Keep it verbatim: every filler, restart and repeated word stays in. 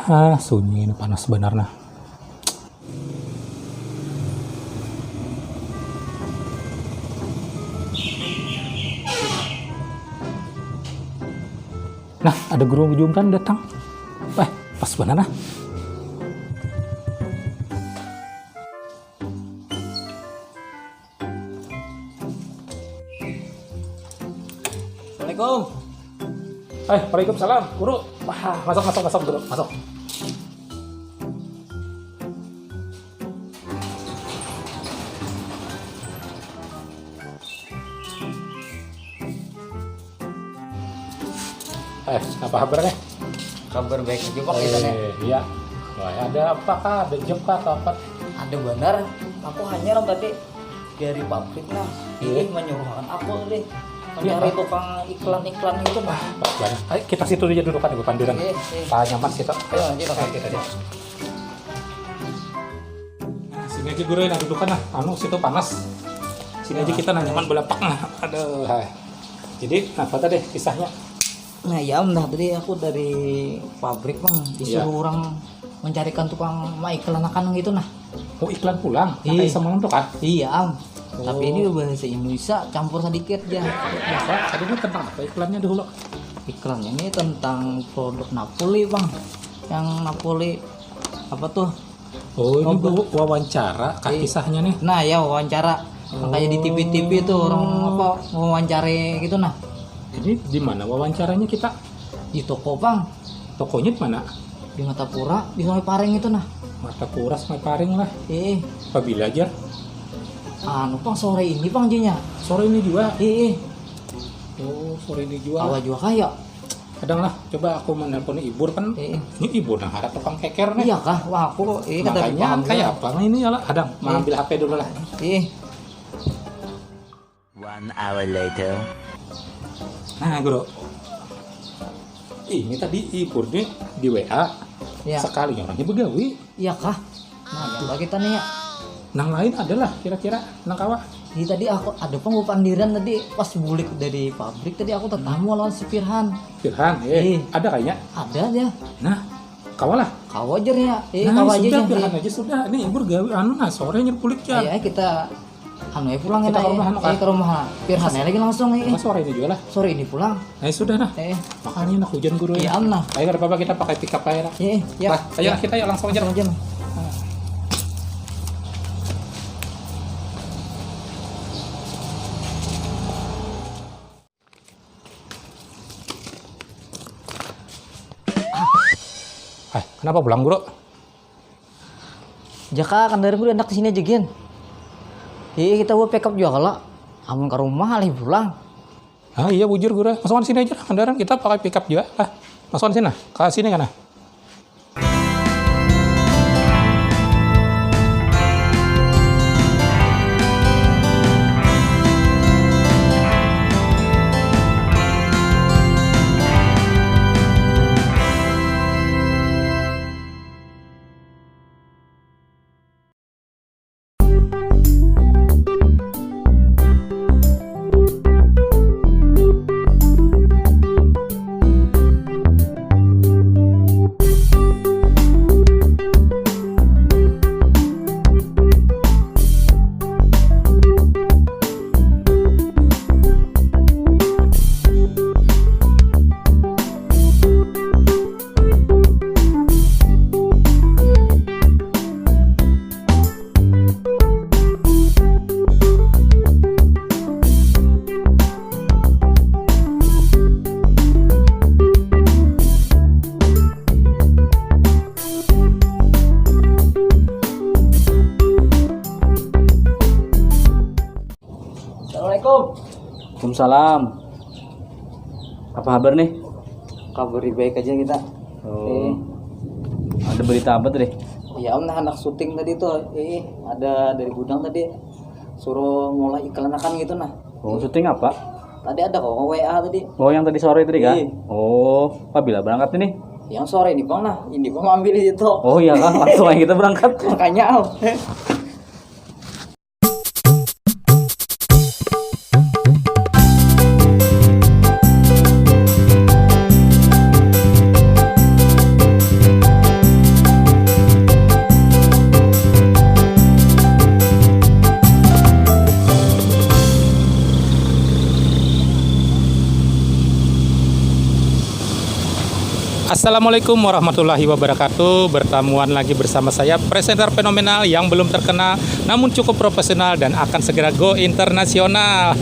Ah, sunyi ini, panas benar nah. Nah, ada guru Jumran datang. Eh, pas benar nah. Assalamualaikum. Eh, waalaikumsalam, guru. Wah, masuk, masuk, masuk, guru, masuk. Eh, apa kabar nih? Kabar baik aja, Pak, kita nih. Eh, iya. Wah, ada apa kah? Ada job kah atau apa? Ada benar. Aku hanya orang tadi dari pabrik nah. Iya. Ini menyuruhkan aku tadi mencari tukang iklan-iklan itu nah. Wah, pas banget. Ayo kita situ aja dudukan, Ibu Pandiran. Iya, iya. Pak nyaman situ. Ayo, lanjut, Pak. Ayo, kita aja. Nah, sini aja guru, nah dudukan nah. Anu, situ panas. Sini aja kita nah nyaman belapak nah. Aduh, hai. Jadi, apa tadi kisahnya? Nah, ya, Om, dah tadi aku dari pabrik, Bang, disuruh orang mencarikan tukang maiklanakan gitu nah. Oh, iklan pulang. Nah, kayak semalam tuh kah? Iya, Am. Tapi ini bahasa Indonesia campur sedikit ya. Biasa, tadi ini tentang apa iklannya dulu? Iklannya ini tentang produk Napoli, Bang. Yang Napoli apa tuh? Oh, ini wawancara kah kisahnya nih? Nah, ya, wawancara. Yang kayak di T V-T V tuh orang apa, wawancari gitu nah. Ini di mana wawancaranya kita? Di toko, Bang. Tokonya di mana? Di Martapura, di Sungai Paring itu nah. Martapura, Sungai Paring lah. Iya. Pabila aja? Anu, Bang, sore ini, Bang, jadinya. Sore ini juga? Iya. Oh, sore ini juga. Kawa juga kaya. Kadang lah, coba aku menelpon Ibur kan. Iya. Ini Ibur nah, ada tukang keker nih. Iya kah? Wah, aku, iya, kada paham. Makanya kayak apa ini ya lah? Kadang, iya, mengambil H P dulu lah. Iya. One hour later. Nah, Guru. Ini tadi Ibur nih di W A. Iya. Sekalinya orangnya begawi. Iya kah? Nah, coba kita nih ya. Nang lain ada lah kira-kira nang kawa. Ini tadi aku ada pang Pandiran tadi pas bulik dari pabrik tadi aku tetamu lawan si Firhan. Firhan, eh, ada kayaknya. Ada dia. Nah, kawa lah. Kawa aja ya. Eh, nah, kawa aja sudah, ya. Firhan aja sudah. Ini Ibur gawe anu nah sore nya bulik ya. Ayo, ayo kita anu ya pulang. Kita ke rumah anu, eh, ke rumah Firhan lagi langsung eh. Sore ini juga lah. Sore ini pulang. Nah, sudah nah. Eh. Makanya nak hujan guru ya. Iya, nah. Ayo, kada apa-apa, kita pakai pickup aja lah. Iya, iya. Nah, ayo kita yuk langsung aja. Langsung aja, nah. Eh, kenapa pulang, Guru? Jaka kandarku handak di sini aja gin. Iya, kita bawa pickup juga kalo. Amun ke rumah alih pulang. Ah iya bujur guru, masukan sini aja lah kendaraan kita pakai pickup juga lah, masukan sini lah, ke sini kan lah. Assalamualaikum. Waalaikumsalam. Apa kabar nih? Kabar baik aja kita. Oh. Eh. Ada berita apa tadi? Ya, Om, nah, anak syuting tadi tuh, eh, ada dari gudang tadi suruh mulai iklanakan gitu nah. Oh, syuting apa? Tadi ada kok W A tadi. Oh, yang tadi sore tadi kah? Iya. Oh, pabila berangkat ini? Yang sore ini, Bang, nah. Ini, Bang, ambil itu. Oh iya kah? Langsung aja kita berangkat. Makanya, Om. Assalamualaikum warahmatullahi wabarakatuh. Bertamuan lagi bersama saya, presenter fenomenal yang belum terkenal namun cukup profesional dan akan segera go internasional.